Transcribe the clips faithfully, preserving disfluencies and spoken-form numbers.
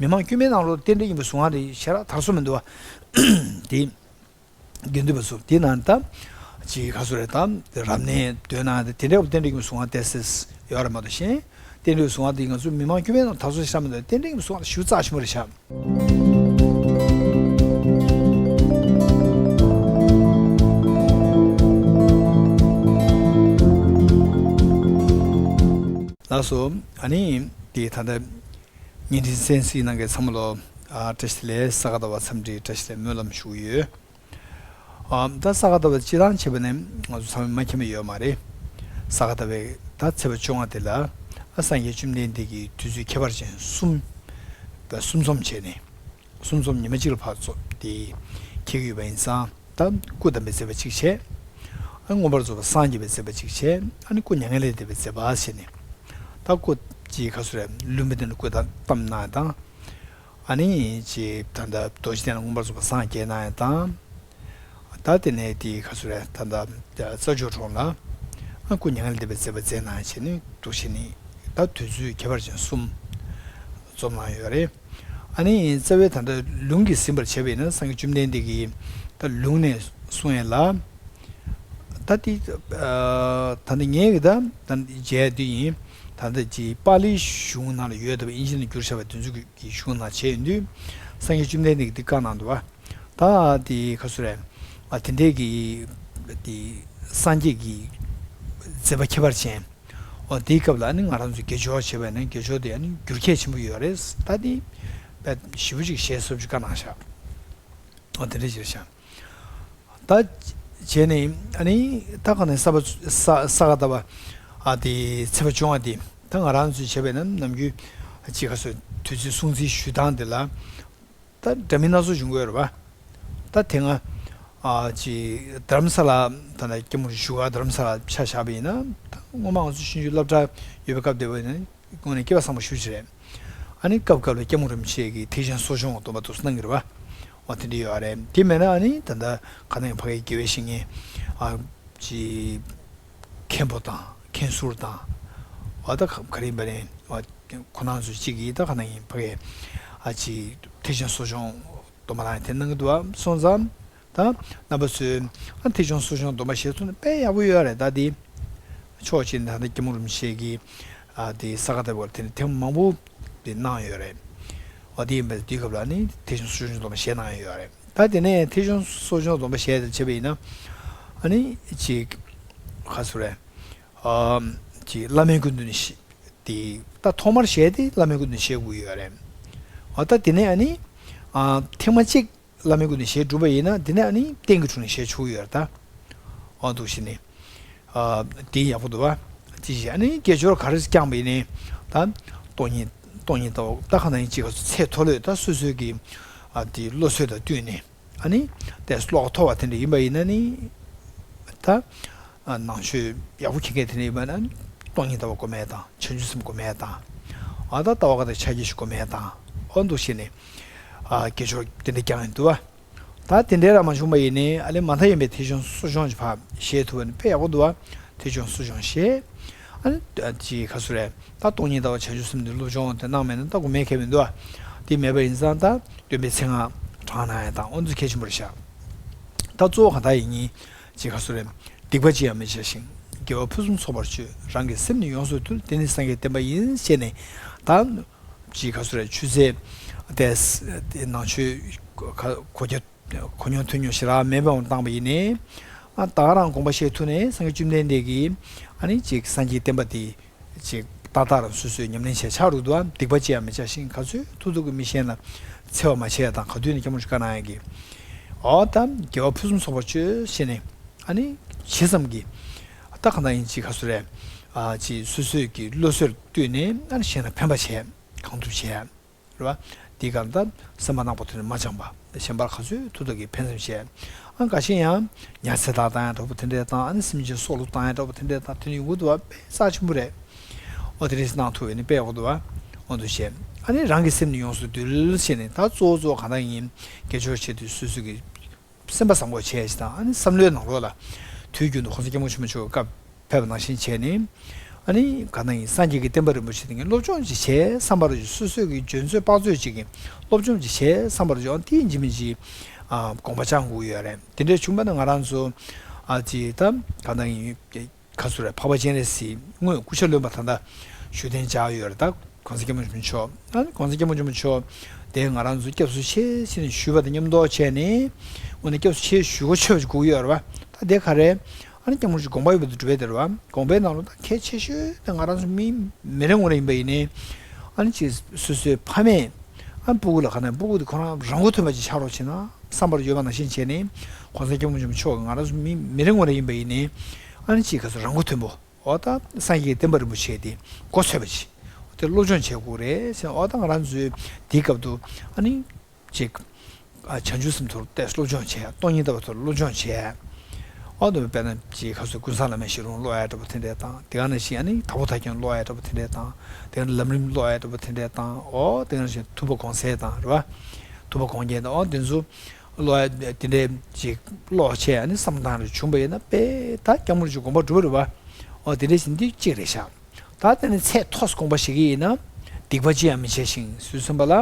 མི་མང་དཀྱུས་མའི་ནང་ལོགས་རྟེན་འབྲེལ་ཡིན་པའི་གཟུངས་སྔགས་དེ་ཞེ་དྲག་དར་སོང་མི་འདུག་བ། དེ་དགེ་འདུན་པ་ཚོ་དེ་ནང་ད་ཅིག་ག་ཚོད་རེད། ད་རབ་གནས་སྡོད་ན་དེ་འདྲའི་རྟེན་འབྲེལ་ཡིན་པའི་གཟུངས་སྔགས་ཏོག་ཙམ་ཡོད་རེད་མ་གཏོགས། གཞན་རྟེན་འབྲེལ་གཟུངས་སྔགས་དེ་ང་ཚོ་མི་མང་དཀྱུས་མའི་ནང་དར་སོང་ཤག་མི་འདུག་རྟེན་འབྲེལ་གཟུངས་སྔགས་དེ་ཞེ་པོ་རྩ་ཆེན་པོ་རེད་ཤག་ལགས་སོ། ཨ་ནི་དེ་ད་ལྟ་བརྙན་འཕྲིན་གསན་གཟིགས་གནང་མཁན་ཚང་མ་ལོ། ཨ། བཀྲ་ཤིས་བདེ་ལེགས། ས་ག་ཟླ་བ་འཚམས་འདྲིའི་བཀྲ་ཤིས་བདེ་ལེགས་སྨོན་ལམ་ཞུ་གི་ཡོད། ཨ། ད་ས་ག་ཟླ་བ་སྤྱི་བཏང་བྱས་པ་ནས་ང་ཚོ་ཚང་མས་མ་མཁྱེན་པ་ཡོད་མ་རེད། ས་ག་ཟླ་བའི་ད་ཚེས་པ་བཅོ་ལྔ་དེ་ལ། ཨ། སངས་རྒྱས་བཅོམ་ལྡན་འདས་ཀྱི་དུས་ཚོད་ཁྱད་པར་ཅན་གསུམ་པ་གསུམ་འཛོམས་བྱས་ནས། གསུམ་འཛོམས་ཉི་མ་གཅིག་ལ་ཕར་ཚོགས་དེ་འཁེལ་གྱི་ཡོད་པ་ཡིན་ཙང་། ད་སྐུ་བལྟམས་པའི་མཛད་པ་གཅིག་བྱས། ཨ། མངོན་པར་རྫོགས་པར་སངས་རྒྱས་པའི་མཛད་པ་གཅིག་བྱས། ཨ་ནི་སྐུ་མྱ་ངན་ལས་འདས་པའི་མཛད་པ་བྱས་ནས། ད་སྐུ་ཅིག་ག་ཚོད་རེད། ལུམ་བི་ནི་ལ་སྐུ་བལྟམས་གནང་དང་། ཨ་ནི་ཅིག་ད་ལྟ་རྡོ་རྗེ་གདན་ལ་མངོན་པར་རྫོགས་པར་སངས་རྒྱས་གནང་ཡ་དང་། ད་དེ་ནས་དེ་ག་ཚོད་རེད། ད་ལྟ་རྩ་མཆོག་གྲོང་ལ། ཨ། སྐུ་མྱ་ངན་ལས་འདས་པའི་མཛད་པ་མཛད་གནང་བྱས་ནས་འདུག་བྱས་ནས། ད་དུས་ཚོད་ཁྱད་པར་ཅན་གསུམ་འཛོམས་གནང་ཡོད་རེད། ཨ་ནི་རྩ་བའི་ད་ལྟ་ལུང་གིས་ཟིན་པར་བྱས་པ་ཡིན་ན། སངས་རྒྱས་བཅོམ་ལྡན་འདས་ཀྱིས་ད་ལུང་ནས་གསུང་ཡས་ལ། ད་དེ། ཨ། ད་ལྟ་ངས་ཀྱི་ད་ད་མཇལ་དུས་ཡིན། ད་ལྟ་ཅིག་པཱ་ལིའི་གཞུང་ནང་ལ་ཡོད་པ། དབྱིན་ཇི་ནང་བསྒྱུར་བཞག་པ་དེ་ཚོ་གི་གཞུང་ནང་མཇལ་ཡོང་དུས། སངས་རྒྱས་བཅོམ་ལྡན་འདས་ཀྱིས་འདི་བཀའ་གནང་འདུག་བ། ད་དེ་ག་ཚོད་རེད། ཨ། དེ་འདྲའི་གི་དེ་སངས་རྒྱས་ཀྱི་མཛད་པ་ཁྱད་པར་ཅན། འོ། དེའི་སྐབས་ལ་ཨ་ནི་ང་རང་ཚོས་དགེ་སྦྱོར་བྱས་པ་ཡིན་ན། དགེ་སྦྱོར་དེ་ཨ་ནི་འགྱུར་ཁྱད་ཆེན་པོ་ཡོད་རེད། ད་དེ་དཔེ་ཞེ་པོ་ཅིག་ཞལ་གསོ་ཅིག་བཀའ་གནང་ཤག་འོ། དེ་འདྲ་ཅིག་རེད་ཤག་ད་བྱས་ནས་ཨ་ནི་ད་ག་ནས་ས་པ་ས་ས་ག་ཟླ་བ། ཨ། དེ་ཚེས་པ་བཅོ་ལྔ་དེ་ད་ང་རང་ཚོས་བྱས་པ་ཡིན་ན། ནམ་རྒྱུན་ཅིག་ག་ཚོད་དུས་ཚོད་སྲུང་བརྩི་ཞུ་སྟངས་དེ་ལ་ད་འདྲ་མིན་སྣ་ཚོགས་འབྱུང་གི་ཡོད་རེད་པ། ད་དེ་སྔ། ཨ། ཅིག་རྡ་རམ་ས་ལ། ད་ལྟ་སྐྱབས་མགོན་བཞུགས་སྒར་རྡ་རམ་ས་ལ་ཆ་བཞག་པ་ཡིན་ན། ད་སྔོན་མ་ང་ཚོ་ཆུང་ཆུང་སློབ་གྲྭ་ཡོད་པའི་སྐབས་དེ་བས་ནི་དངོས་གནས་སྐལ་བ་བཟང་པོ་ཞེ་པོ་ཅིག་རེད། ཨ་ནི་སྐབས་སྐབས་ལ་སྐྱབས་མགོན་རིན་པོ་ཆེ་གིས་ཐེག་ཆེན་གསོ་སྦྱོང་སྡོམ་པ་དེ་ཚོ་གནང་གི་རེད་པ། འོ། དེ་འདྲ་ཡོད་རེད། དེ་མེད་ན་ཨ་ནི་ད་ལྟ་ག་ནང་ཡིན། ཕ་གིའི་དགེ་བའི་བཤེས་གཉེན། ཨ། ཅིག་མཁན་པོ་དང་མཁན་ཟུར་དང་། འོ། ད་ག་ག་རེ་ཡིན་པ་རེད། འོ། ཁོང་རྣམ་ཚོ་གཅིག་གིས་ད་ག་ནང་ཡིན། ཕ་གིའི། ཨ། ཅིག་ཐེག་ཆེན་གསོ་སྦྱོང་སྡོམ་པ་ལ་ཡང་དེ་གནང་གི་འདུག་བ། སོང་ཙང་ད་རྣམ་པ་ཚོས། ཨ། ཐེག་ཆེན་གསོ་སྦྱོང་སྡོམ་པ་བཞེས་ཐུབ་ན་དཔེ་ཡག་པོ་ཡོད་རེད། ད་དེ་ཕྱོགས་གཅིག་ནས་ད་ལྟ་སྐྱབས་མགོན་རིན་པོ་ཆེ་གིས། ཨ། དེ་ས་ག་ཟླ་བ་ལ་དེ་ནས་ཐེངས་མང་པོ་དེ་གནང་ཡོད་རེད། འོ། དེ་ཡིན་པས་དེའི་སྐབས་ལ་ནི་ཐེག་ཆེན་གསོ་སྦྱོང་སྡོམ་པ་བཞེས་གནང་ཡོད་རེད། ད་དེ་ནས་ཐེག་ཆེན་གསོ་སྦྱོང་སྡོམ་པ་བཞེས་དེ་བྱས་པ་ཡིན་ན། ཨ་ནི་ཅིག་ག་ཚོད་རེད། ཨ། ཅིག་བླ་མའི་སྐུ་མདུན་ནས་བཞེས། དེ་ད་ཐོག་མར་བཞེས་དེ་བླ་མའི་སྐུ་མདུན་ནས་བཞེས་དགོས་ཡོད་རེད། འོ། ད་དེ་ནས་ཨ་ནི། ཨ། ཐེངས་མ་གཅིག་བླ་མའི་སྐུ་མདུན་ནས་བཞེས་གྲུབ་པ་ཡིན་ན། དེ་ནས་ཨ་ནི་རྟེན་གྱི་དྲུང་ནས་བཞེས་ཆོག་གི་ཡོད་རེད་ད། འོ། འདུག་བྱས་ནས། ཨ། དེ་ཡག་པོ་འདུག་བ། ཅི་ཞིག་ཨ་ནི་དགེ་སྦྱོར་ག་རེ་བསྐྱངས་པ་ཡིན་ནའི། ད་སྟོང་ཉིད་སྟོང་ཉིད་ལྟ་བ། ད་ག་ནང་ཡིན། ཅིག་ག་ཚོད་ཚད་མཐོ་ལོས་ད་སོ་སོའི་གི། ཨ། དེ་བློ་གསོས་དང་བསྟུན་ནས། ཨ་ནི་དེ་བློ་ཁོག་མཐོ་བ་དེ་འདྲ་ཡིན་པ་ཡིན་ན་ནི། ད། ཨ། ནང་ཆོས་ཡག་པོ་མཁྱེན་མཁན་དེ་འདྲ་ཡིན་པ་ན། སྟོང་ཉིད་ལྟ་བ་སྒོམ་ཡས་དང་། བྱང་ཆུབ་སེམས་སྒོམ་ཡས་དང་། ཨ། ད་ལྟ་བ་ག་དང་ཕྱག་རྒྱ་ཞིག་སྒོམ་ཡས་དང་། འོ། འདུག་བྱས་ནས། ཨ། དགེ་སྦྱོར་དེ་འདྲ་བསྐྱངས་ཡིན་འདུག་བ། ད་དེ་འདྲའི་ར་མ་བྱུང་པ་ཡིན་ནའི། ཨ་ལས་མ་མཐའ་ཡིན་པའི་ཐེག་ཆེན་གསོ་སྦྱོང་ཅིག་ཕར་བཞེས་ཐུབ་པ་ནི་དཔེ་ཡག་པོ་འདུག་བ། ཐེག་ཆེན་གསོ་སྦྱོང་བཞེས། ཨ་ནི་ཅིག་ག་ཚོད་རེད། ད་སྟོང་ཉིད་ལྟ་བ་བྱང་ཆུབ་སེམས་དེ་སློབ་སྦྱོང་དེ་གནང་མེད་ན་ད་དགོས་མེད་ཁེལ་མི་འདུག་བ། དེ་མེད་པ་ཡིན་ཙང་ད་སྟོན་པའི་མཚན་སྔགས་བགྲང་གནང་ཡ་དང་། འོ་འདི་གལ་ཆེན་པོ་རེད་ཤག་ད་གཙོ་བོ་གང་ལྟར་ཡིན་ཉིན་ཅིག་ག་ཚོད་རེད། སྡིག་པ་ཅི་ཡང་མི་བྱ་ཞིང་། དགེ་བ་ཕུན་སུམ་ཚོགས་པར་སྤྱོད། རང་གི་སེམས་ནི་ཡོངས་སུ་འདུལ། དེ་ནི་སངས་རྒྱས་བསྟན་པ་ཡིན། ཞེས་ནས། ད་ཅིག་ག་ཚོད་རེད། ཆུ་ཚོད་དེ་ནང་ཆོས་གོ་རྒྱུ། གོ་མྱོང་ཐོས་མྱོང་ཞེ་དྲག་མེད་པའི་དབང་དུ་བཏང་པ་ཡིན་ནའི། ཨ། ད་ག་རང་དགོངས་པ་བཞེས་ཐུབ་ནས། སངས་རྒྱས་བཅོམ་ལྡན་འདས་ཀྱིས་ཨ་ནི་ཅིག་སངས་རྒྱས་བསྟན་པ་དེ་ཅིག་ཏག་ཏག་རང་སོ་སོས་ཉམས་ལེན་བྱས་ཆགས་འགྲོ་འདུག་བ། སྡིག་པ་ཅི་ཡང་མི་བྱ་ཞིང་། ག་ཚོད་ཐུབ་ཐུབ་ཀྱིས་མི་གཞན་ལ་འཚེ་བ་མ་བྱེད་ཡ་དང་། ག་དུས་ནས་སྐྱབས་མགོན་ཆེན་པོས་བཀའ་གནང་ཡ་གི། འོ། ད་དགེ་བ་ཕུན་སུམ་ཚོགས་པར་སྤྱོད་ཟེར་ནས། ཨ་ནི་ཇི་ཙམ་གྱིས། ད་གང་ལྟར་ཡིན། ཅིག་ག་ཚོད་རེད། ཨ། ཅིག་སོ་སོའི་གི་བློ་གསོས་བསྟུན་ནས། ཨ་ནི་གཞན་ལ་ཕན་པ་བྱས། གང་ཐུབ་བྱས། རེད་བ། དེའི་སྒང་ད་སེམས་པ་ནག་པོ་དེ་འདྲ་མ་བཅངས་པ། གཞན་པར་ག་ཚོད་ཐུབ་ཐུབ་ཀྱིས་ཕན་སེམས་བྱས། ཨ། འགའ་ཤས་ཡང་ཉ་ཚེ་བདག་བཏང་ཡ་འདྲ་པོ་དེ་འདྲས་བཏང་། ཨ་ནི་སེམས་ཅན་སྲོག་བླུ་བཏང་ཡ་འདྲ་པོ་དེ་འདྲས་བཏང་། དེ་ནི་ཡོང་གི་འདུག་བ། དཔེ་རྩ་ཆེན་པོ་རེད། འོ། དེ་འདྲས་གནང་ཐུབ་པ་ཡིན་ན་དཔེ་ཡག་པོ་འདུག་བ། འོ་འདུག་བྱས། ཨ་ནི་རང་གི་སེམས་ནི་ཡོངས་སུ་འདུལ་ཟེར་ནས། ད་གཙོ་བོ་གཙོ་བོ་གང་ལྟར་ཡིན། དགེ་སྦྱོར་བྱེད་དུས་སོ་སོ་གི་སེམས་པ་བཟང་པོ་བྱས་ཅིག་དང་། ཨ་ནི་བསམ་བློའི་ནང་ལོགས་ལ་དུས་རྒྱུན་དུ་༸གོང་ས་༸སྐྱབས་མགོན་ཆེན་པོ་མཆོག་གི་བཀའ་ཕེབས་པ་ནང་བཞིན་བྱས་ནས། ཨ་ནི་གང་ལྟར་ཡིན་སངས་རྒྱས་ཀྱི་བསྟན་པ་རིན་པོ་ཆེ་དེ་ངས་སློབ་སྦྱོང་ཅིག་བྱས་བསམ་པ་རུ་སོ་སོའི་གི་འཇོན་ཚོད་དཔག་ཚོད་ཅིག་གི་སློབ་སྦྱོང་ཅིག་བྱས་བསམ་པ་རུ་ཨ་དེ་ཡིན་གཅིག་མིན་གཅིག་ཨ་དགོངས་པ་བཅངས་དགོས་ཀྱི་ཡོད་རེད། དེ་འདྲ་བྱུང་བ་ན་ང་རང་ཚོ་ཨ་ཅིག་ད་གང་ལྟར་ཡིན། ག་ཚོད་རེད། འཕགས་པ་སྤྱན་རས་གཟིགས་དངོས་སྐུ་ཤ་རློན་པ་ད་ལྟ་བཞུགས་གདན་འཇགས་ཡོད་རེད། ད་༸གོང་ས་༸སྐྱབས་མགོན་ཆེན་པོ་མཆོག་ཨ་༸གོང་ས་༸སྐྱབས་མགོན་ཆེན་པོ་མཆོག་དེ་ང་རང་ཚོ་སྐྱབས་སུ་མཆི་ཟེར་ནས་ཞུས་པ་དང་མཉམ་དུ་བྱས་ནས་དངོས་གནས་སྐྱབས་སུ་མཆི་ཞུ་གོ་ཆོད་པ་ཞིག་དགོས་ཀྱི་ཡོད་རེད་བ། ད་དེ་ག་རེད། ཨ་ནི་སྐྱབས་མགོན་ཆེན་པོ་དགོངས་པ་ཡོད་པའི་དུ་གྲུབ་པའི་དེ་རེད་བ། དགོངས་པའི་ནང་ལོགས་ད་གལ་ཆེ་ཤོས་དེ་ང་རང་ཚོ་མི་མི་རེ་ངོ་རེ་ཡིན་པ་ཡིན་ནའི་ཨ་ནི་ཅིག་སོ་སོའི་ཕ་མས་ཨ་ནི་སྤུ་གུ་ལ་ག་ནས་སྤུ་གུ་དེ་ཁོ་རང་རང་མགོ་ཐོན་པ་ཅིག་ཆགས་རོགས་བྱེད་ན། བསམ་པར་ཡོད་པ་ནང་བཞིན་བྱས་ནས་༸གོང་ས་༸སྐྱབས་མགོན་ཆེན་པོ་མཆོག་གིས་ང་རང་ཚོ་མི་མི་རེ་ངོ་རེ་ཡིན་པ་ཡིན་ནའི་ཨ་ནི་ཅིག་ག་ཚོད་རང་མགོ་ཐོན་པོ། འོ་ད་སངས་རྒྱས་ཀྱི་བསྟན་པ་རིན་པོ་ཆེ་དེ་མགོ་ཚོས་པ་ཅིག་དེ་སློབ་སྦྱོང་བྱེད་དགོས་རེད་ཟེར། འོ་ད་ང་རང་ཚོའི་དེའི་སྐབས་དུ་ཨ་ནི་ཅིག་ཨ་བྱང་ཆུབ་སེམས་ཐོག་ཏོག་ཙམ་སློབ་སྦྱོང་བྱས། སྟོང་ཉིད་ལྟ་བ་ཐོག་སློབ་སྦྱོང་བྱས། འོ་ད་དཔེར་ན་ཅིག་ག་ཚོད་ཀུན་བཟང་བླ་མའི་ཞལ་ལུང་ཀློག་ཡ་འདྲ་པོ་དེ་འདྲས་དང་། དེ་ག་ནང་བཞིན་ཨ་ནི་དྭགས་པོ་ཐར་རྒྱན་ཀློག་ཡ་འདྲ་པོ་དེ་འདྲས་དང་། དེ་ག་ནང་ལམ་རིམ་ཀློག་ཡ་འདྲ་པོ་དེ་འདྲས་དང་། འོ་དེ་ག་ནང་བཞིན་ཐུབ་པ་དགོངས་གསལ་དང་རེད་བ། ཐུབ་པ་དགོངས་རྒྱན་དང་། འོ་དེ་ཚོ་ཀློག་ཡ་དེ་འདྲས་ཅིག་ཀློག་བྱས་ཨ་ནི་བསམ་བློ་བཏང་རེ་བྱུང་བ་ཡིན་ན་དཔེ་ད་སྐྱབས་མགོན་ཆེན་པོའི་དགོངས་པ་འགྲུབ་པ་རེད་བ། འོ་དེ་འདྲས་ཟིན་འདི་གཅིག་རེད་ཤག་ད་དེ་ནས་ཚད་མཐོ་སུ་དགོངས་པ་བཞེས་ཀྱི་ཡིན་ན། སྡིག་པ་ཅི་ཡང་མི་བྱས་ཤིང་ཟེར་གསུངས་པ་ལ།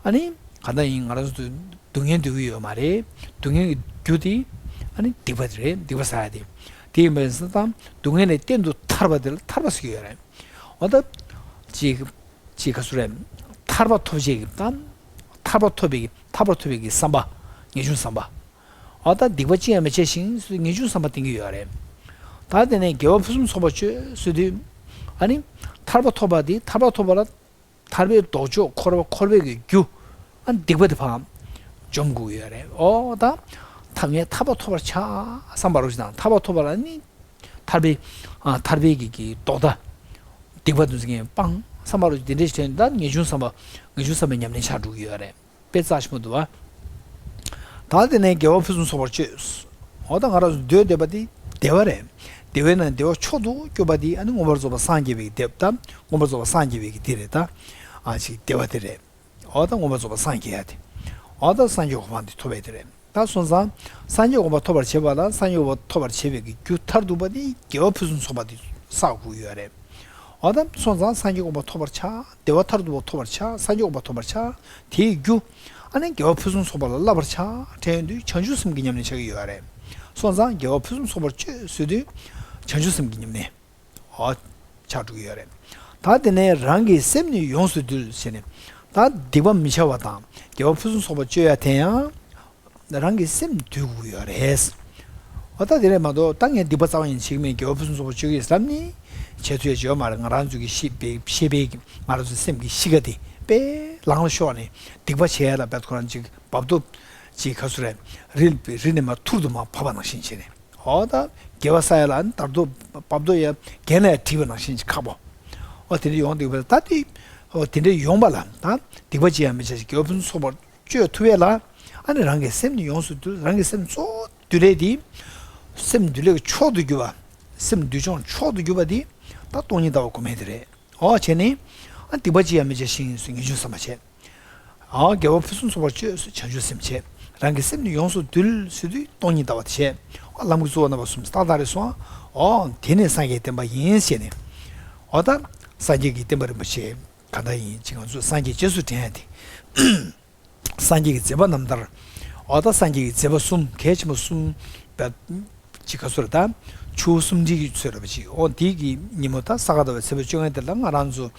ཨ་ནི་ག་འདྲ་ཡིན། ང་རང་ཚོ་སྡུག་བསྔལ་འདོད་ཀྱི་ཡོད་མ་རེད། སྡུག་བསྔལ་གྱི་རྒྱུ་དེ་ཨ་ནི་སྡིག་པ་དེ་རེད། སྡིག་པ་བསགས་ཡ་དེ། དེ་ཡིན་པ་ཡིན་ཙང་སྡུག་བསྔལ་ལས་གཏན་དུ་ཐར་པ་དེ་ལ་ཐར་པ་ཟེར་གྱི་ཡོད་རེད། འོ་ད་ཅིག་ཅིག་ག་ཚོད་རེད། ཐར་པ་ཐོབ་བྱེད་ཀྱི་ད་ཐར་པ་ཐོབ་པའི་ཐར་པ་ཐོབ་པའི་གི་བསམ་པ། ངེས་འབྱུང་བསམ་པ། འོ་ད་སྡིག་པ་ཅི་ཡང་མི་བྱས་ཤིང་ཟེར་དུས་ངེས་འབྱུང་བསམ་པ་བསྟེན་གྱི་ཡོད་རེད། ད་དེ་ནས་དགེ་བ་ཕུན་སུམ་ཚོགས་པར་སྤྱོད་ཟེར་དུས། ཨ་ནི་ཐར་པ་ཐོབ་པ་དེ་ཐར་པ་ཐོབ་པ་ལ་ཐར་པའི་ལྡོག་ཕྱོགས་འཁོར་བ་འཁོར་བའི་གི་རྒྱུ། ཨ་ནི་སྡིག་པ་དེ་ཕར་འཇོམས་དགོས་ཀྱི་ཡོད་རེད། འོ་ད་ཐར་ངས་ཐར་པ་ཐོབ་པར་བྱ་བསམ་པ་རོ་ཞིག་དང་། ཐར་པ་ཐོབ་པ་ལ་ནི་ཐར་པའི་ཨ་ཐར་པའི་གི་གི་ལྡོག་ཟླ། སྡིག་པ་དེ་ཚོ་ངས་སྤང་བསམ་པ་རོ་ཞིག་དེ་འདྲའི་བྱས་ད་ངེས་འབྱུང་བསམ་པ། ངེས་འབྱུང་བསམ་པའི་ཉམས་ལེན་ཆགས་འགྲོ་གི་ཡོད་རེད། དཔེ་རྩ་ཆེན་པོ་འདུག་བ། ད་དེ་ནས་དགེ་བ་ཕུན་སུམ་ཚོགས་པར་སྤྱོད། འོ་ད་ང་རང་ཚོ་འདོད་བདེ་བ་དེ་བདེ་བ་རེད། བདེ་བའི་ནང་བདེ་བ་མཆོག་ཏུ་གྱུར་པ་དེ་ཨ་ནི་མངོན་པར་རྫོགས་པར་སངས་རྒྱས་པའི་གི་བདེ་བ་དང་། མངོན་པར་རྫོགས་པར་སངས་རྒྱས་པའི་གི་དེ་རེད་ད། ཨ་ཅིག་བདེ་བ་དེ་རེད། འོ་ད་མངོན་པར་རྫོགས་པར་སངས་རྒྱས་ཡ་དེ། འོ་ད་སངས་རྒྱས་གོ་འཕང་དེ་ཐོབ་པའི་དེ་རེད། ད་སོང་ཙང་སངས་རྒྱས་གོ་འཕང་ཐོབ་པར་བྱེད་པ་ལ་སངས་རྒྱས་གོ་འཕང་ཐོབ་པར་བྱེད་པའི་གི་རྒྱུ་མཐར་ཐུག་པ་དེ་དགེ་བ་ཕུན་སུམ་ཚོགས་པ་དེ་བསགས་དགོས་ཀྱི་ཡོད་རེད། འོ་ད་སོང་ཙང་སངས་རྒྱས་གོ་འཕང་ཐོབ་པར་བྱ། བདེ་བ་མཐར་ཐུག་པ་ཐོབ་པར་བྱ། སངས་རྒྱས་གོ་འཕང་ཐོབ་པར་བྱ། དེའི་རྒྱུ་ཨ་ནི་དགེ་བ་ཕུན་སུམ་ཚོགས་པ་ལ་བསླབ་པར་བྱ། དྲན་ཡོང་དུས་བྱང་ཆུབ་སེམས་ཀྱི་ཉམས་ལེན་བྱ་གི་ཡོད་རེད། སོང་ཙང་དགེ་བ་ཕུན་སུམ་ཚོགས་པར་སྤྱོད་ཟེར་དུས་བྱང་ཆུབ་སེམས་ཀྱི་ཉམས་ལེན། འོ། ཆགས་འགྲོ་གི་ཡོད་རེད། ད་དེ་ནས་རང་གི་སེམས་ནི་ཡོངས་སུ་འདུལ་ཟེར་ནས། ད་སྡིག་པ་མི་བྱ་བ་དང་དགེ་བ་ཕུན་སུམ་ཚོགས་པ་སྤྱོད་ཡ་དེ་ཡང་། རང་གི་སེམས་འདུལ་དགོས་ཀྱི་ཡོད་རེད། འོ་ད་དེ་རེད་མ་གཏོགས་ད་ངས་སྡིག་པ་རྩ་བ་ཉིད་ནས་བྱེད་ཀྱི་མེད། དགེ་བ་ཕུན་སུམ་ཚོགས་པ་སྤྱོད་ཀྱི་ཡིན་ཟེར་ནས། བྱེད་ཐུབ་ཡ་ཅིག་ཡོད་མ་རེད། ང་རང་ཚོ་གི་ཤེས་པའི་ཤེས་པའི་ང་རང་ཚོའི་སེམས་ཀྱི་གཤིས་ཀ་དེ་དཔེ་ལངས་ལ་ཤོར་ནས་སྡིག་པ་བྱེད་ཡ་ལ་དཔེ་ཁོ་རང་ཅིག་བབ་ཏོ། ཅིག་ག་ཚོད་རེད། རི་རི་ནས་མར་ཐུར་དུ་མར་བབས་པ་ནང་བཞིན་བྱས་ནས། འོ་ད་དགེ་བ་བསགས་ཡ་ལ་ཨ་ནི་དར་ཐོ་བབ་ཐོ་ཡ་རྒན་ལ་ཡ་བྲིས་པ་ནང་བཞིན་གྱི་ཁག་པོ། འོ་དེ་འདྲ་ཡོང་འདུག་པས་ད་དེ། འོ་དེ་འདྲ་ཡོང་པ་ལ་ད་སྡིག་པ་ཅི་ཡང་མི་བྱ་ཞིང་དགེ་བ་ཕུན་སུམ་ཚོགས་པར་སྤྱོད་ཐུབ་ཡ་ལ། ཨ་ནི་རང་གི་སེམས་ནི་ཡོངས་སུ་འདུལ། རང་གི་སེམས་གཙོ་བོ་འདུལ་ལས་དེ། སེམས་འདུལ་ལས་ཀྱི་མཆོག་ཏུ་གྱུར་པ། སེམས་འདུལ་སྦྱོང་མཆོག་ཏུ་གྱུར་པ་དེ། ད་སྟོང་ཉིད་ལྟ་བ་སྒོམ་ཡ་དེ་རེད། འོ་བྱས་ནས། ཨ་སྡིག་པ་ཅི་ཡང་མི་བྱ་ཞིང་ཟེར་ངེས་འབྱུང་བསམ་པ་བྱས། ཨ་དགེ་བ་ཕུན་སུམ་ཚོགས་པར་སྤྱོད་ཟེར་བྱང་ཆུབ་སེམས་བྱས། རང་གི་སེམས་ནི་ཡོངས་སུ་འདུལ་ཟེར་དུས་སྟོང་ཉིད་ལྟ་བ་དེ་བྱས། ཨ་ལམ་གྱི་གཙོ་བོ་རྣམ་པ་གསུམ་ཏག་ཏག་རེད་སོང་། ཨོ་དེ་ནས་སངས་རྒྱས་བསྟན་པ་ཡིན་ཟེར་ནས། ཨོ་ད་སངས་རྒྱས་ཀྱི་བསྟན་པ་རིན་པོ་ཆེ་ག་འདྲ་ཡིན་ཅིག་ང་ཚོས་སངས་རྒྱས་རྗེས་སུ་དྲན་ཡ་དེ། སངས་རྒྱས་ཀྱི་མཛད་པ་རྣམ་ཐར། འོ་ད་སངས་རྒྱས་ཀྱི་མཛད་པ་གསུམ་གལ་ཆེན་པོ་གསུམ་པ། ཅིག་ག་ཚོད་རེད་ད། ཆུ་བོ་གསུམ་འདྲེས་ཀྱི་ཚོད་རེད་པ་ཅིག་འོ་འདི་གི་ཉིན་མོ་ད་ས་ག་ཟླ་བའི་ཚེས་པ་བཅོ་ལྔ་དེ་ལ་ང་རང་ཚོ་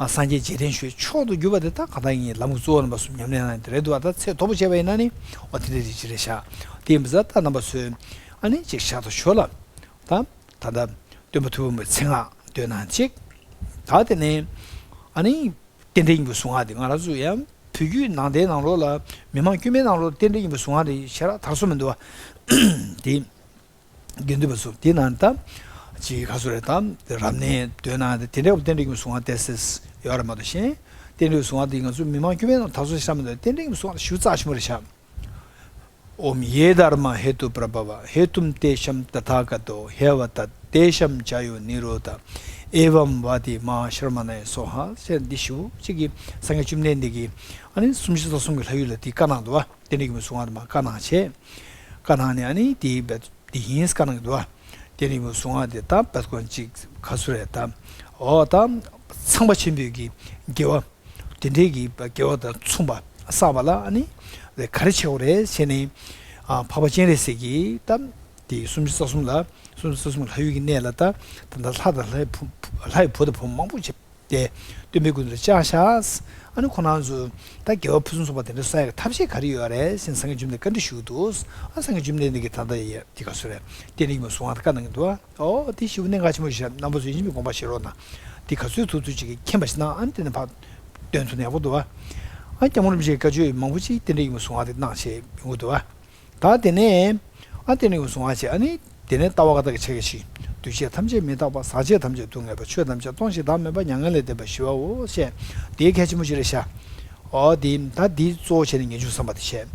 ཨ་སངས་རྒྱས་རྗེས་དྲན་ཞུ་ཆོག་ཏུ་གྱུར་པ་དེ་ད་ག་ད་ཡིན་ལམ་གྱི་གཙོ་བོ་རྣམ་པ་གསུམ་ཉམས་ལེན་གནང་ཡ་དེ་རེད་འདུག་ཨ་ད་ཚད་མཐོ་པོ་བྱས་པ་ཡིན་ན་ནི་འོ་དེ་འདྲ་རེད་ཅི་རེད་ཤག་དེ་ཡིན་པ་ཟ་ད་རྣམ་པ་ཚོས་ཨ་ནི་ཅིག་ཤག་ཏུ་ཞོར་ལ་ད་ད་ད་སྟོན་པ་ཐུབ་པ་མའི་མཚན་སྔགས་འདོན་གནང་ཅིག་ད་དེ་ནས་ཨ་ནི། རྟེན་འབྲེལ་སྙིང་པོའི་གཟུངས་སྔགས་དེ་ང་རང་ཚོ་ཡང་བོད་བརྒྱུད་ནང་བསྟན་ནང་ལོགས་ལ་མི་མང་དཀྱུས་མའི་ནང་ལོགས་རྟེན་འབྲེལ་སྙིང་པོའི་གཟུངས་སྔགས་དེ་ཞེ་དྲག་དར་སོང་མི་འདུག་བ། དེ་དགེ་འདུན་པ་ཚོ་དེ་ནང་ད་ཅིག་ག་ཚོད་རེད་ད་རབ་གནས་འདོན་གནང་དེ་དེ་འདྲ་བ་རྟེན་འབྲེལ་སྙིང་པོའི་གཟུངས་སྔགས་ཏོག་ཙམ་ཡོད་རེད་མ་གཏོགས་གཞན་རྟེན་འབྲེལ་གཟུངས་སྔགས་དེ་ང་ཚོ་མི་མང་དཀྱུས་མའི་ནང་དར་སོང་ཞེ་དྲག་མི་འདུག་རྟེན་འབྲེལ་སྙིང་པོའི་གཟུངས་སྔགས་དེ་ཞེ་པོ་རྩ་ཆེན་པོ་རེད་ཤག་ཨོཾ་ཡེ་དྷརྨཱ་ཧེ་ཏུ་པྲ་བྷ་ཝ་ཧེ་ཏུམ་ཏེ་ཤཾ་ཏ་ཐཱ་ག་ཏོ་ཧེ་ཝ་ཏ་ཏེ་ཤཾ་ཇཱ་ཡོ་ནི་རོ་དྷ་ཨེ་ཝམ་བ་ཏི་མ་ཧཱ་ཤྲ་མ་ཎཱ་ཡ་སྭཱ་ཧཱ་ཟེར་འདི་ཞུ་གཅིག་གིས་སངས་རྒྱས་བཅོམ་ལྡན་འདས་ཀྱིས་ཨ་ནི་སུམ་ཅུ་རྩ་གསུམ་གྱི་ལྷ་ཡུལ་ལ་དེ་བཀའ་གནང་འདུག་བ། དེ་འདྲ་གི་མི་གཟུངས་སྔགས་དེ་མ་བཀའ་གནང་བྱས། བཀའ་གནང་ནས་ཨ་ནི་དེ་བས་དེ་ཡིན་བཀའ་གནང་གི་འདུག་བ། རྟེན་འབྲེལ་གྱི་གཟུངས་སྔགས་དེ་ད་བད་ཀོན་གཅིག་ག་ཚོད་རེད་ད། འོ་ད་ཚངས་པ་ཆེན་པོའི་གི་དགེ་བ། དེ་འདྲའི་གི་དགེ་བ་དང་མཚུངས་པ་བསགས་པ་ལ་ཨ་ནི་ག་རེ་བྱེད་དགོས་རེད་ཟེར་ནས། ཨ་འཕགས་པ་སྤྱན་རས་གཟིགས་ཀྱིས་ད་དེ་སུམ་ཅུ་རྩ་གསུམ་ལ། སུམ་ཅུ་རྩ་གསུམ་ལྷ་ཡུལ་གྱི་གནས་ལ་ད་ད་ལྟ་ལྷ་དང་ལྷའི་བུ་ལྷའི་བུ་དང་བུ་མོ་མང་པོ་བྱས། ཏེ། སྟོན་པའི་སྐུ་མདུན་ལ་བཅར་ཤག་ཨ་ནི་ཁོང་རྣམ་ཚོ་ད་དགེ་བ་ཕུན་སུམ་ཚོགས་པ་དེ་འདྲ་བསགས་ཡག་ཐབས་ཤེས་ག་རེ་ཡོད་རེད་ཟེར་ནས་སངས་རྒྱས་བཅོམ་ལྡན་འདས་བཀའ་འདྲི་ཞུ་གི་འདུག་ཨ་སངས་རྒྱས་བཅོམ་ལྡན་འདས་ཀྱིས་ད་ལྟ་ཡ་དེ་ག་ཚོད་རེད། རྟེན་འབྲེལ་གྱི་གཟུངས་སྔགས་དེ་བཀའ་གནང་གི་འདུག་ཨ། ཨོ་དེ་ཞེ་པོ་གནད་འགག་ཆེན་པོ་ཞིག་རེད། རྣམ་པ་ཚོས་ཡིན་གཅིག་མིན་གཅིག་དགོངས་པ་བཞེས་རོགས་གནང་། དེ་ག་ཚོད་ཐུབ་ཐུབ་ཅིག་གིས་མཁྱེན་པ་ཞིག་གནང་། ཨ་ནི་དེ་ནས་ཕར་འདོན་ཐུབ་ན་ཡག་པོ་འདུག་ཨ། ཨ་སྐྱབས་མགོན་རིན་པོ་ཆེའི་བཀའ་ཆོས་མང་པོ་ཅིག་རྟེན་འབྲེལ་གྱི་གཟུངས་སྔགས་དེ་གནང་བྱས་ཡོང་གི་འདུག་ཨ། ད་དེ་ནས་ཨ་རྟེན་འབྲེལ་གྱི་གཟུངས་སྔགས་བྱས། ཨ་ནི་དེ་ནས་ལྟ་བ་བཀའ་རྟགས་ཀྱི་ཕྱག་རྒྱ་བཞི། འདུས་བྱས་ཐམས་ཅད་མི་རྟག་པ། ཟག་བཅས་ཐམས་ཅད་སྡུག་བསྔལ་བ། ཆོས་ཐམས་ཅད་སྟོང་ཞིང་བདག་མེད་པ། མྱ་ངན་ལས་འདས་པ་ཞི་བའོ་ཞེས། དེའི་གལ་ཆེན་པོ་ཅིག་རེད་ཤག་ཨོ་དེ་ད་དེ་གཙོ་བོ་བྱས་ནས་ངེས་འབྱུང་བསམ་པ་དེ་བྱས།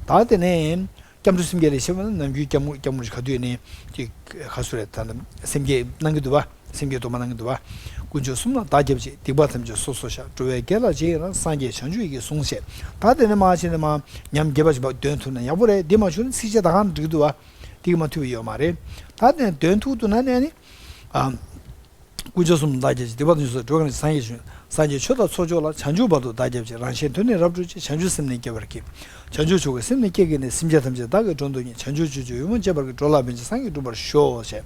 ད་དེ་ནས་སྐྱབས་འགྲོ་སེམས་བསྐྱེད་ལས་བྱེད་པ་ན། ནམ་རྒྱུན་སྐྱབས་མགོན་སྐྱབས་མགོན་ག་དུས་ནས་ཅིག་ག་ཚོད་རེད་ད་སེམས་བསྐྱེད་གནང་གི་འདུག་བ། སེམས་བསྐྱེད་སྡོམ་པ་གནང་གི་འདུག་བ། དཀོན་མཆོག་གསུམ་ལ་བདག་སྐྱབས་མཆི། སྡིག་པ་ཐམས་ཅད་སོ་སོར་བཤགས། འགྲོ་བའི་དགེ་ལ་རྗེས་ཡི་རང་། སངས་རྒྱས་བྱང་ཆུབ་ཡི་གེ་ཟུང་བཅས། ད་དེ་ནས་མར་བྱས་ནས་མར་ཉམས་རྒྱས་པ་ཞིག་འདོན་ཐུབ་ན་ཡག་པོ་རེད། འདི་མ་བྱུང་ན་ཚིགས་བཅད་ད་ག་ནང་འགྲིག་གི་འདུག་བ། དེ་གི་མ་ཐུབ་པ་ཡོད་མ་རེད། ད་དེ་ནས་འདོན་ཐུབ་ཐུབ་ན་ནས་ནི། ཨ། དཀོན་མཆོག་གསུམ་ལ་བདག་སྐྱབས་མཆི། སྡིག་པ་ཐམས་ཅད་སོ། འགྲོ་བའི་སངས་རྒྱས་སངས་རྒྱས་ཆོས་དང་ཚོགས་མཆོག་ལ། བྱང་ཆུབ་བར་དུ་བདག་སྐྱབས་མཆི། རང་གཞན་དོན་ནི་རབ་བསྒྲུབ་ཕྱིར། བྱང་ཆུབ་སེམས་ནི་བསྐྱེད་པར་བགྱི། བྱང་ཆུབ་མཆོག་གི་སེམས་ནི་བསྐྱེད་བགྱིས་ནས། སེམས་ཅན་ཐམས་ཅད་བདག་གིས་མགྲོན་དུ་བསྙེན། བྱང་ཆུབ་སྤྱོད་མཆོག་ཡིད་འོང་སྤྱད་པར་བགྱི། འགྲོ་ལ་ཕན་ཕྱིར་སངས་རྒྱས་འགྲུབ་པར་ཤོག་ཞེས།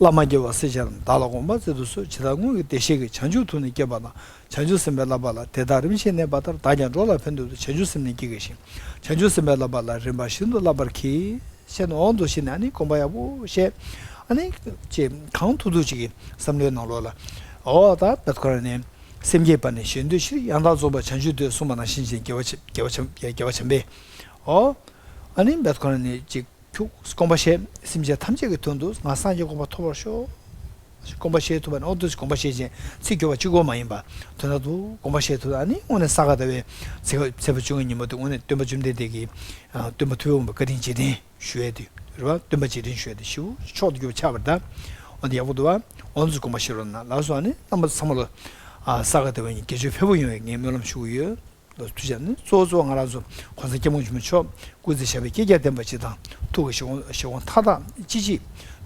བླ་མ་དགེ་བ་སྲས་བཅས་རྣམས། བདག་ལ་དགོངས་པ་སྩལ་དུ་གསོལ། ཇི་ལྟར་སྔོན་གྱི་བདེ་གཤེགས་ཀྱིས། བྱང་ཆུབ་ཐུགས་ནི་བསྐྱེད་པ་དང་། བྱང་ཆུབ་སེམས་དཔའི་བསླབ་པ་ལ། དེ་དག་རིམ་བཞིན་གནས་པ་ལྟར། བདག་ཀྱང་འགྲོ་ལ་ཕན་འདོད་དུ། བྱང་ཆུབ་སེམས་ནི་བསྐྱེད་བགྱི་ཞིང་། བྱང་ཆུབ་སེམས་དཔའི་བསླབ་པ་ལ། རིམ་པ་བཞིན་དུ་བསླབ་པར་བགྱི། ཞེས་ནི་འོག་ཏུ་བཞིན་ནས་ཨ་ནི་དགོངས་པ་ཡག་པོ་བཞེས། ཨ་ནི་ཅེས་གང་ཐུབ་ཐུབ་ཅིག་གི་བསམ་བློའི་ནང་ལོགས་ལ། འོ་ད་བད་ཀོན་ནས་སེམས་བསྐྱེད་པ་ནི་གཞན་འདོད་ཕྱིར། ཡང་དག་རྫོགས་པའི་བྱང་ཆུབ་འདོད། གསུངས་པ་ནང་བཞིན་བྱས། དགེ་བ་ཆེ་དགེ་བ་ཆེ་དགེ་བ་ཆེན་པོས། འོ། ཨ་ནི་བད་ཀོན་ནས་ཅིག་ཁྱུག་དགོངས་པ་བཞེས། སེམས་ཅན་ཐམས་ཅད་ཀྱི་དོན་དུ་ང་སངས་རྒྱས་གོ་འཕང་ཐོབ་པར་ཤོག་དགོངས་པ་བཞེས་ཐུབ་པ་ནི། འོ་དུས་དགོངས་པ་བཞེས་ཅིང་ཚིག་སྐྱོར་བ་གཅིག་པོ་མ་ཡིན་པ། དོན་དག་ཏུ་དགོངས་པ་བཞེས་ཐུབ། ཨ་ནི་དངོས་གནས་ས་ག་ཟླ་བའི་ཚེས་པ་ཚེས་པ་བཅོ་ལྔའི་ཉིན་མོ་དེ་དངོས་གནས་སྟོན་པ་བཅོམ་ལྡན་འདས་ཀྱིས་སྟོན་པ་ཐུབ་པའི་དབང་པོ་བཀའ་དྲིན་རྗེས་དྲན་ཞུ་ཡས་དེ་རེད་བ། སྟོན་པ་རྗེས་དྲན་ཞུ་ཡས་དེ་ཞེ་པོ་མཆོག་ཏུ་གྱུར་པ་ཆགས་པ་རེད་ད། འོ་འདི་ཡག་པོ་འདུག་བ། འོ་འདི་ཚོ་དགོངས་པ་བཞེས་རོགས་གནང་ལགས་སོ། ཨ་ནི་རྣམ་པ་ཚང་མ་ལ་ས་ག་ཟླ་བའི་ཉིན་དགེ་སྦྱོར་ཕེབས་པོ་ཡོང་བའི་ངས་སྨོན་ལམ་ཞུ་གི་ཡོད། ལ་ཐུགས་རྗེ་ཆེ། ཨ་ནི་གཙོ་བོ་གཙོ་བོ་ང་རང་ཚོ་༸གོང་ས་༸སྐྱབས་མགོན་ཆེན་པོ་མཆོག་སྐུ་ཚེ་ཞབས་པད་བསྐལ་བརྒྱར་བརྟན་པ་ཅིག་དང་། ཐུགས་ཀྱི་བཞེད་དགོངས་བཞེད་དགོངས་མཐའ་དག་ཅི་ཅི་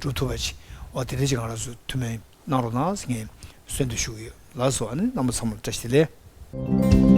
འགྲུབ་ཐུབ་པ་ཅིག་འོ་དེ་འདྲ་ཅིག་ང་རང་ཚོ་ཐུགས་སྨོན་གནང་རོགས་གནང་ཟེར་ངས་གསོལ་འདེབས་ཞུ་གི་ཡོད་ལགས་སོ། ཨ་ནི་རྣམ་པ་ཚང་མར་བཀྲ་ཤིས་བདེ་ལེགས།